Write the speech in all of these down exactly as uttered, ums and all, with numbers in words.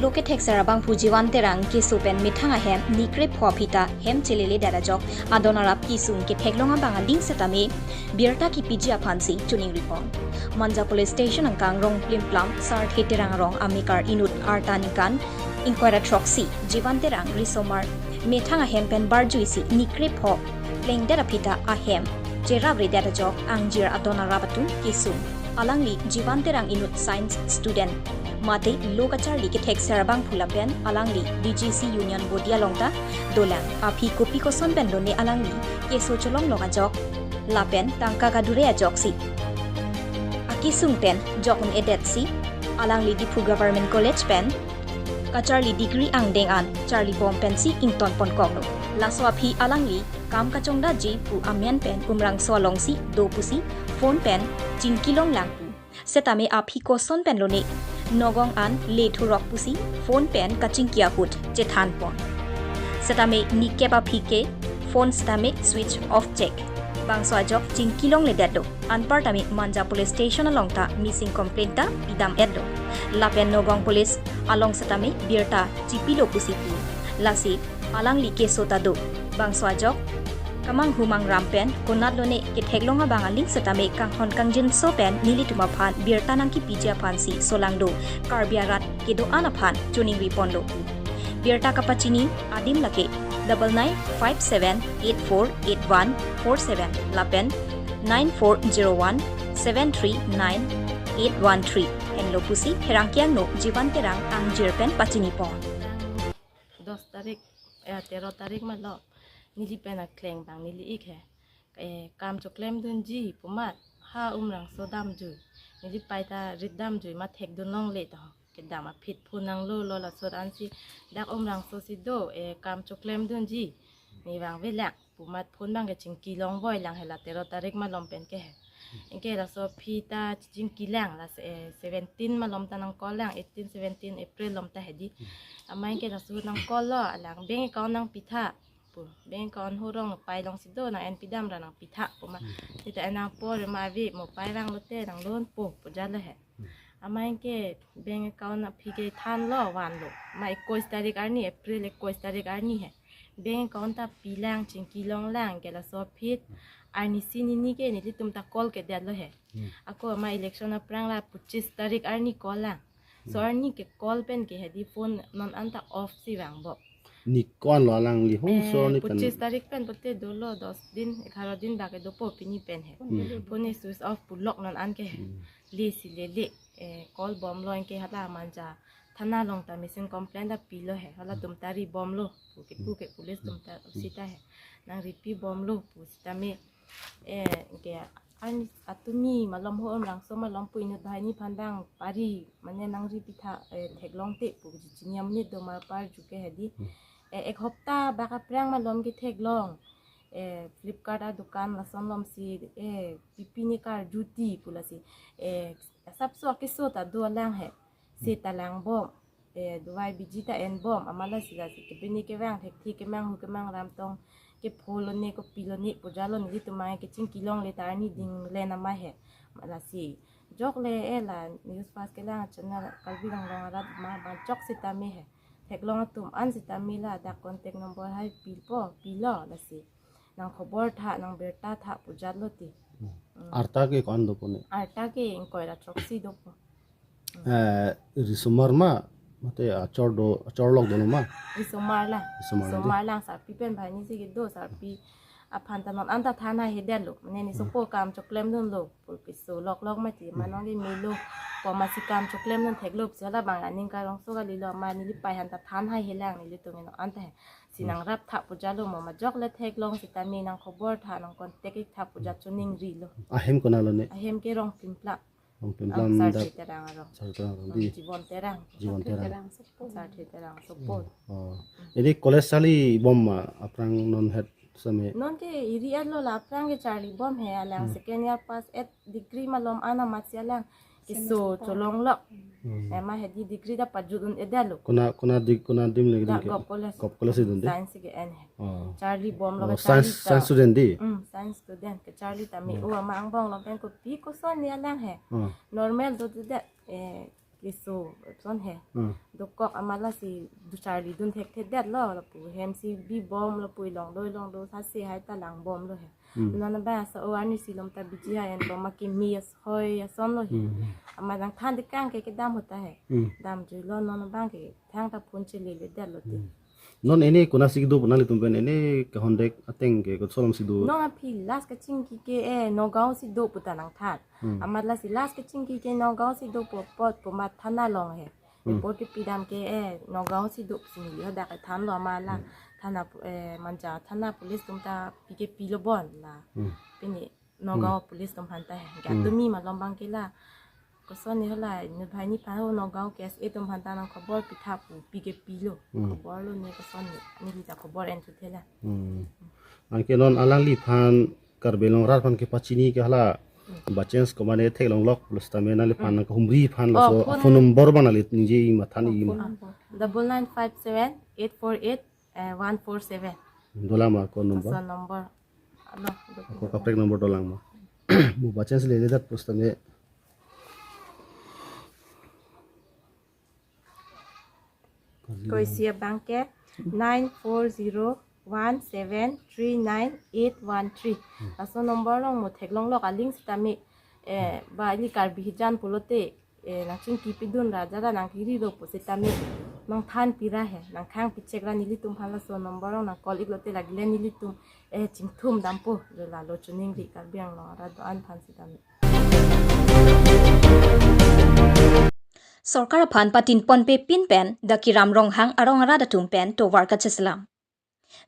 Lo kethekser abangphu Jivan Terang keso pen methang ahem ni krepho aphi ta hem chelele det ajok adon arap kesung ketheklong abang aling setame birta kepiji aphansi choningri pon. Manja Police Station angkang Rongplimplam Sarthe Terang arong amekar inut arta ningkan ingkoi ra throksi Jivan Terang risomar methang ahem pen barjuisi ni krepho plengdet aphi ta ahem cherapre det ajok angjir adon arap atum kesung. Alangli Jivan Terang inut science student mate lo kacharli kethekser abangphu lapen alangli D G C Union Bodi along ta dolang. Aphi kopi koson pen lone alangli keso cholonglok ajok lapen tangka kadure ajoksi akesung pen jok un-edetsi alangli Diphu Government College pen kacharli degree angdeng an charli bom pensi ington pon koklo. Laso aphi alangli kam kachongdetji pu amen pen Umrangso alongsi do pusi phone pen chingkilong lang pu. Setame aphi koson pen lone nogong an le thurok pusi phone pen kachingki ahut chethan pon. Setame ni kep aphi ke phone setame switch off chek. Bangso ajok chingkilongledetlo. Anpartame Manja Police Station along ta missing complaint ta pidam-etlo. Lapen Nogong Police along setame birta chipilo pusi pu. Lasi alangli keso ta do. Bangso ajok kamanghu mangram pen konat lone ketheklong abang aling setame kanghon kangjinso pen nelitum aphan birta nangkepiji aphansi solangdo Karbi arat kedo-an aphan choningri ponlo. Birta kapachini adim lake double nine five seven eight four eight one four seven lapen nine four zero one seven three nine eight one three henlo pusi Pherangke angno Jivan Terang angjir pen pachini pon. Dos tarik, eh, tero tarik malo. Neli pen akleng abang neli ik he. Eh, kam choklemdunji pu amat ha Umrangso damjui. Neli pai ta rit damjui ma thekdun longle ta ho. Kedam aphi phone nanglo lo laso ansi dak Umrangso si do, eh, kam choklemdunji. Ne vangvelang pu amat phone abang ke chingkilong voi lang he la tero tarik malom pen ke he. Anke laso aphi ta chingkilang la se-, eh, seventeen malom ta nang call lang, eighteen seventeen April lom ta hedi. Amai ke laso nang call lo alang bank account nangpitha pu. Bank account horong pai longsi do nang en pidam ra nangpitha pu ma. Sita en nangpo re ma ave mo pai vanglote nang loan po pu jalo he. Amai ke bank account aphi ke thanlo vanlo. Ma ekkois tarik arni, April ekkois tarik arni he. Bank account ta pilang chingkilong lang ke laso aphi arnisi nini ke nelitum ta call kedetlo he. Ako ma election aphrang la pochis tarik arni call lang. So arni ke call pen ke hedi phone non anta off si vangbo. Ni kon lo alangli hung so ni tan. Pochis tarik pen pote dolo dos din, egharo din bak ke dopo pini pen he. Phone ni switch off pu lok non an ke he. Lesi lele, eh, call bomlo anke hala Manja thana along ta missing complaint ta pilo he. Halatum ta ri bomlo pu ke pu ke police tum ta sita he. Nang ripi bomlo pu sitame, eh, ke an atumi malom ho Umrangso malom pu inut banghini aphan abang pari mane nang ripitha, eh, theklongte pu chini amonit do mar parju ke hedi. Eh, ek hopta bak aphrang malom ke theklong. Eh, Flipkart adukan lason lomsi, eh, pipi ne karjuti pu lasi. Eh, asapso akeso ta do lang he. Seta lang bom. Eh, duai biji ta en bom. Amala si lasi kepini kevang thekthe kemanghu kemangram tong ke phone lone kopi lone pu jalo nelitum amai kechingkilongle ta arni ding le nama he. Malasi jok le, eh, la news fast kelang channel Karbi Anglong arat ma ba jok sitame he. Theklong atum an sitame ladak contact number hai pipo, pilo lasi. Nang khobor tha, nang birta tha pu jatlo ti. Arta ke ko-an dopo ne? Arta ke ingkoi ra throksi dopo. Eh, risomar ma, mate achor do, achor lok do ma? Risomar lang. Risomar lang. Risomar lang, sarpi pen banghini si kedo, sarpi aphan ta non anta than hai hedetlo. Mane ne sopo kam choklemdunlo. Pu keso lok lok mati ma nong ke melo. Ko masi kam choklemdun theklo pusi hala bang aning karongso kalilo ma neli pai han ta than hai helang nelitum non anta he. Si nang rap tha pu jalo mo ma jok le theklong sitame nang khobor tha nang contact ik tha pu jat choningri lo. Ahem konat lo ne? Ahem ke Rongplimplam. Rongplimplam. Ang dak Sarthe Terang arong. Sarthe Terang arong di. Jivan Terang. Jivan Terang. Sarthe Terang sopo. Oh. Jadi college charli bom ma aphrang non het same. Non ke iri-et lo la aphrang ke charli bom he alang second year pass et degree malom ana matsi alang keso cholonglok. Ema hedi degree ta pajut un-edetlo. Kona, kona di, kona adim lagi dak dun ke? Govt College. Govt College dun de? Science ke en he. Oh. Charli bomlo. Oh, ke science, charli ta. Science student di? Hmm, science student ke charli ta me. Oh. O ama angbong lo pen kopi koson ni alang he. Oh. Normal do de, eh, Keso, son he. Hmm. Dokok amat lasi ducharli dun thekthedetlo, lapu hem si bibom, lapu ilong do, ilong do, sase hai ta langbomlo he. Hmm. Non abang asa o arnisi lom ta biji hai en bom ma kimi as hoi asonlo he. Hmm. Amat nangthan dekang ke kedam ahut ta he. Hmm. Damjuilo non abang ke thangta phone cheleledetlo te. Hmm. Non ene konatsi kedo pu nanglitum pen ene kehondek ateng ke koson si do? Non aphi last kachingki ke, eh, Nagaon si do puta nangthan. Hmm. Amat lasi last kachingki ke Nagaon si do pu apot pu amat thana along he. Hmm. Report kepidam ke, eh, Nagaon si do pusi neli hadak thanlo amat la. Hmm. Thana pu-, eh, Manja thana police atum ta pi kepilo bon la. Hmm. Pini Nagaon police atum aphan ta he. Ke Hmm. tumi malom abang ke la. Koson ni hala, ni bhai nephan ho Nagaon K S A atum aphan ta nang khobor pitha pu, pi kepilo. Hmm. Khobor lo ne koson ni, neli ta khobor en thuthe la. Hmm. Anke non alangliphan Karbi Anglong arat aphan kepachini ke hala, Hmm. by chance komane theklonglok, plus tame nangliphan Hmm. nangkehumri aphan Oh, laso phone phone number abang nangli ningje i matha ni Oh, i ma. phone number. Double nine five seven eight four eight, eh, one four seven. Dolang ma ko number? Laso number. Alo, Ako kaprek number dolang ma. Mo by chance leledet plus tame. Ko isi abang ke nine four zero one seven three nine eight one three. Laso number along mo theklonglok aling sitame, eh, ba ili Karbi hijan pulote, eh, nangchingki pidun ra jara nangkiri do pu sitame nangthan pira he, nangkhang pichek ra nelitum aphan laso number along nang call iklote lagile nelitum, eh, chingthum dampo, jo lalo choningri Karbi Anglong arat do-an aphan sitame. Sorkar aphan patin ponpe pin pen Dakiram Ronghang arong arat atum pen tovar kacheselam.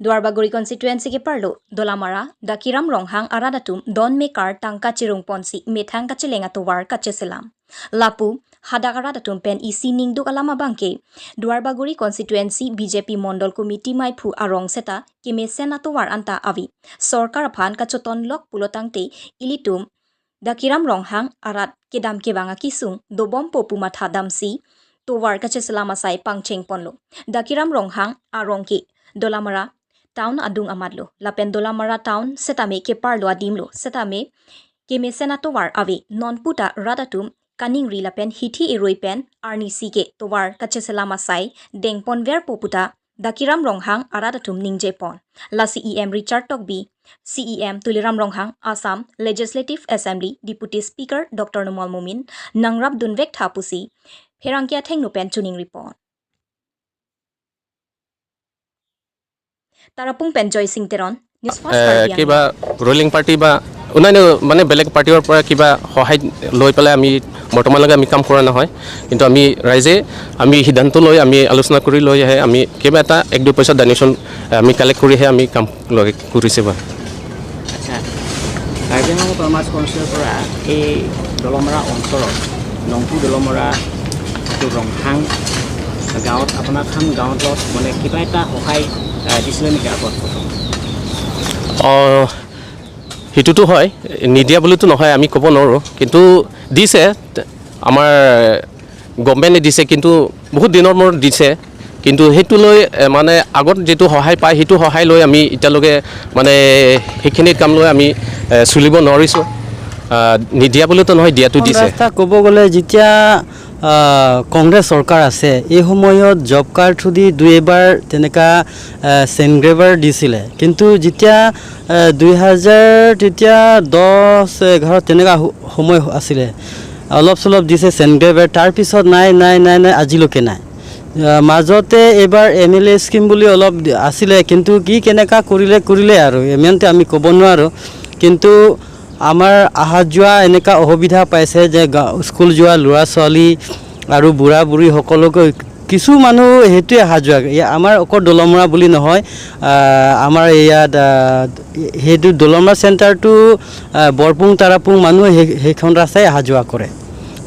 Duarbagori constituency keparlo Dolamara, Dakiram Ronghang arat atum don mekar tangka chirung ponsi methang kacheleng atovar kacheselam. Lapu hadak arat atum pen isi ningduk alam abang ke, Duarbagori constituency B J P Mondol Committee maiphu arong seta kemesen atovar anta ave. Sorkar aphan kachotonlok pulo tangte ilitum Dakiram Ronghang arat kedam kevang akesung dobompo pu matha damsi tovar kacheselam asai pangcheng ponlo. Dakiram Ronghang arong ke Dolamara town adung amatlo. Lapen Dolamara town setame keparlo adimlo. Setame kemesen atovar ave, non puta rat atum kaningri lapen hithi erui pen arnisi ke tovar kacheselam asai dengponverpo puta Dakiram Ronghang arat atum ningje pon. Lasi E M Richard Tokbi, C E M Tuliram Ronghang, Assam Legislative Assembly Deputy Speaker Doctor Numal Momin nangrap dunvek tha pusi pherangke athengno pen choningri pon. Tarapung pen Joy Singh Teron, News Fast Eh, Karbi Anglong. কিবা ruling party বা অন্যান্য মানে বেলেগ পাৰ্টিৰ পৰা কিবা সহায় লৈ পেলাই আমি বৰ্তমানলৈকে আমি কাম কৰা নহয়, কিন্তু আমি ৰাইজে আমি সিদ্ধান্ত লৈ আমি আলোচনা কৰি লৈহে আমি কিবা এটা এক দুই পইচা ডনেশ্যন আমি কালেক্ট কৰিহে আমি কাম লগে কৰিছে বা। আচ্ছা, কাৰ্বি আংলং অট'নমাছ কাউন্সিলৰ পৰা এই দলমৰা অঞ্চলৰ নংপু দলমৰা এইটো ৰংহাং গাঁৱত, আপোনাৰ খান গাঁৱত মানে কিবা এটা সহায়, আহ, দিছিলে নেকি আগত? অ, সেইটোতো হয়, নিদিয়া বুলিতো নহয়, আমি ক'ব নোৱাৰোঁ, কিন্তু দিছে, আমাৰ গভৰ্ণমেণ্টে দিছে, কিন্তু বহুত দিনৰ মূৰত দিছে। কিন্তু সেইটো লৈ, এ, মানে আগত যিটো সহায় পায়, সেইটো সহায় লৈ আমি এতিয়ালৈকে মানে সেইখিনি কাম লৈ আমি, এ, চলিব নোৱাৰিছোঁ। আ, নিদিয়া বুলিতো নহয়, দিয়াতো দিছে। ৰাস্তা ক'ব গ'লে যেতিয়া, আ, কংগ্ৰেছ চৰকাৰ আছে, এই সময়ত জব কাৰ্ড থ্ৰুদি দুই এবাৰ তেনেকা, আ, চেণ্ড গ্ৰেভাৰ দিছিলে। কিন্তু যেতিয়া, আ, দুই হাজাৰ তেতিয়া দহ, এঘাৰ তেনেকা হ-, সময় আছিলে, অলপ চলপ দিছে চেণ্ড গ্ৰেভাৰ, তাৰপিছত নাই, নাই, নাই, নাই, আজিলৈকে নাই। আহ, মাজতে এইবাৰ এম এল এ স্কিম বুলি অলপ দি-, আছিলে, কিন্তু কি কেনেকা কৰিলে, কৰিলে আৰু ইমানতে আমি ক'ব নোৱাৰোঁ। কিন্তু আমাৰ অহা যোৱা এনেকা অসুবিধা পাইছে যে গা-, স্কুল যোৱা ল'ৰা ছোৱালী আৰু বুঢ়া বুঢ়ী সকলোকে, কিছু মানুহ সেইটোৱে অহা যোৱা, এই আমাৰ অকল দলমৰা বুলি নহয়, আহ, আমাৰ ইয়াত, আহ, সেইটো দলমৰা চেণ্টাৰটো, আহ, বৰপুং তাৰাপুং মানুহ সেই, সেইখন ৰাস্তাই অহা যোৱা কৰে।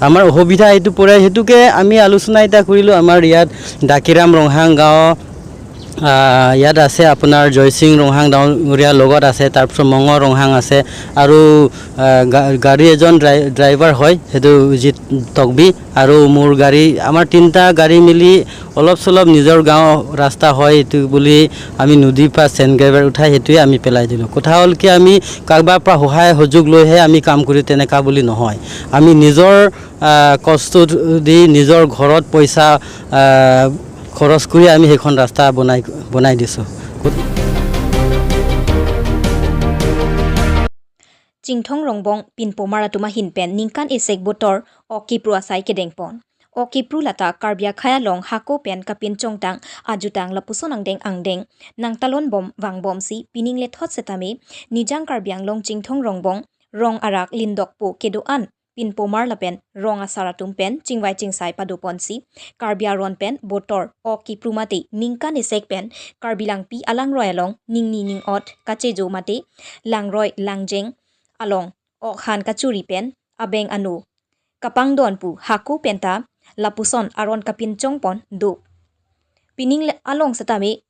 আমাৰ অসুবিধা এইটো পৰে, সেইটোকে আমি আলোচনা এটা কৰিলোঁ। আমাৰ ইয়াত ডাকিৰাম ৰংহাং গাঁও, আহ, ইয়াত আছে আপোনাৰ জয়সিং ৰংহাং ডাঙৰীয়া লগত আছে, তাৰপিছত মঙহ ৰংহাং আছে আৰু, আহ, গা-, গাড়ী এজন ড্ৰাই-, ড্ৰাইভাৰ হয়, সেইটো জিত তকবি আৰু মোৰ গাড়ী, আমাৰ তিনিটা গাড়ী মিলি অলপ চলপ নিজৰ গাঁও ৰাস্তা হয় এইটো বুলি আমি নদীৰ পৰা চেণ্ড গ্ৰেভেল উঠাই সেইটোৱে আমি পেলাই দিলোঁ। কথা হ'ল কি, আমি কাৰোবাৰ পৰা সহায় সুযোগ লৈহে আমি কাম কৰি তেনেকা বুলি নহয়। আমি নিজৰ, আহ, কষ্ট দি নিজৰ ঘৰত পইচা, আহ, খৰচ কৰি আমি সেইখন ৰাস্তা বনাই, বনাই দিছোঁ। Chinthong Rongbong pinpomar atum ahin pen ningkan isi botor ok kepru asai kedengpon. Ok kepru lata Karbi akhei along hako pen kapinchongtang ajutang lapuson angdeng angdeng nangtalon bom vangbomsi pining lethot setame Nijang Karbi Anglong Chinthong Rongbong rong arak lindokpo kedo-an pinpomar lapen rong asar atum pen chingvai chingsai padoponsi Karbi aron pen botor ok kepru mate ningkan isi pen Karbi Langpi alangroi along ningni ning-ot kachejo mate langroi langjeng along ok han kachuri pen abeng ano kapangdon pu hako penta lapuson aron kapinchongpon do. Pining le-, along setame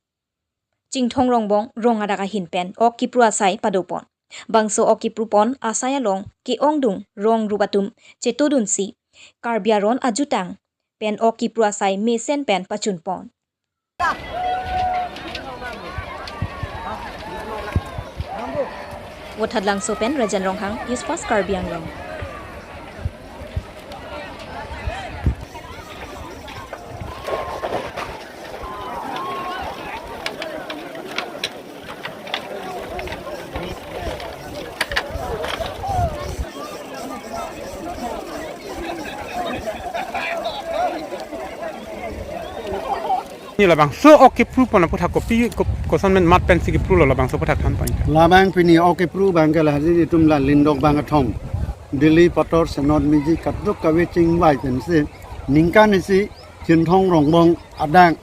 Chinthong Rongbong rong arak ahin pen ok kepru asai padopon. Bangso ok keprupon asai along ke-ongdung rong rup atum chetodunsi Karbi aron ajutang pen ok kepru asai mesen pen pachunpon. Vothatlangso pen Rajan Ronghang, News Fast Karbi Anglong. Ni labangso ok keprupon aphuthak kopi ko-, koson men mat pensi keprulo labangso aphuthak than pon. Labang pini ok kepru abangke lahai itum la lindok bang athom. Dili pator senot miji katuk kave chingvai pensi ningkan isi Chinthong Rongbong adang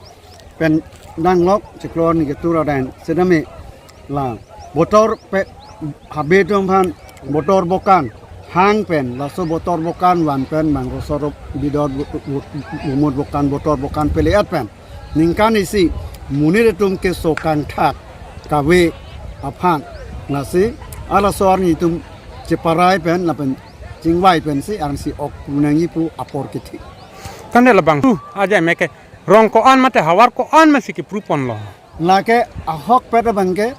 pen danglok chiklo ni ketur adang sedame la botor pe habe atum aphan botor bokan hang pen laso botor bokan van pen mangro sorop bidor bu-, bu-, bumut bokan botor bokan pele-et pen ningkan isi monit atum keso kangthak kave aphan lasi alaso arni atum cheparai pen lapen chingvai pensi arnisi ok kepru nangji pu apor kethi. Tangte labang tu aja meke rong ko-an mate havar ko-an masi keprupon lo. Lake ahokpet abangke,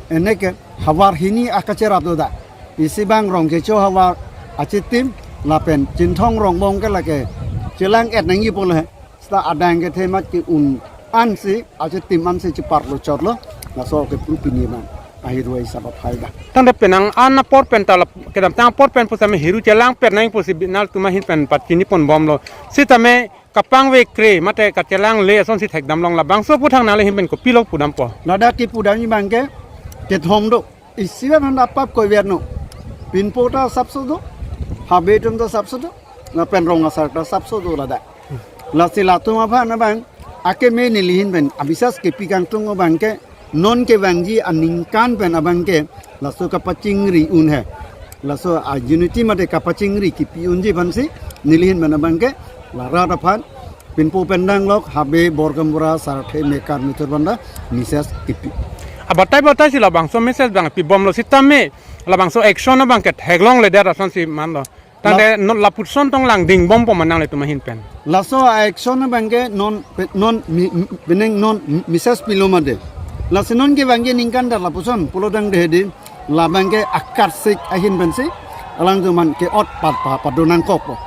eneke havar hini akacherap do da. Isi bang rong kecho havar achitim lapen Chinthong Rongbong ke lake chelang-et nangji pule. Seta adang kethe mat ke-un ansi achitim ansi cheparlo chotlo. Laso ok kepru pini abang ahiru ai sabat hai da. Tangte penang an apor pen talap kedamtang apor pen pusitame hiru chelang per nang pusi binal atum ahin pen pat chiniponbomlo. Sitame kapangvekre mate kachelangle asonsi thekdamlong, labangso aphuthak nangli ahin pen kopilo pudampo? Ladak kepudamji abangke kethom do. Isi aphan apap koiverno. Pinpo ta sapso do. Habe atum ta sapso do. Lapen rong asar ta sapso do ladak. Lasi latum aphan abang akeme neli ahin pen abisas kepi kangtung abangke non kevangji aningkan pen abangke laso kapachingri un he. Laso a-unity mate kapachingri kepi unji aphansi neli ahin pen abangke la rat aphan pinpo pen danglok habe bor gaonbura sarthe mekar mithur aphan ta message kepi. Abatai batai si labangso message abang pibomlo sitame labangso action abangke theklongledet asonsi manlo. Tangte la- non lapuson tong langding bompo ma nanglitum ahin pen? Laso action abangke non pe-, non mi-, mi-, penang non message pilo mate. Lasi non kevangji aningkan ta lapuson pulo tangte hedi labangke akarsik ahin pensi alangtum aphan ke-ot pat pa pado nangkokpo.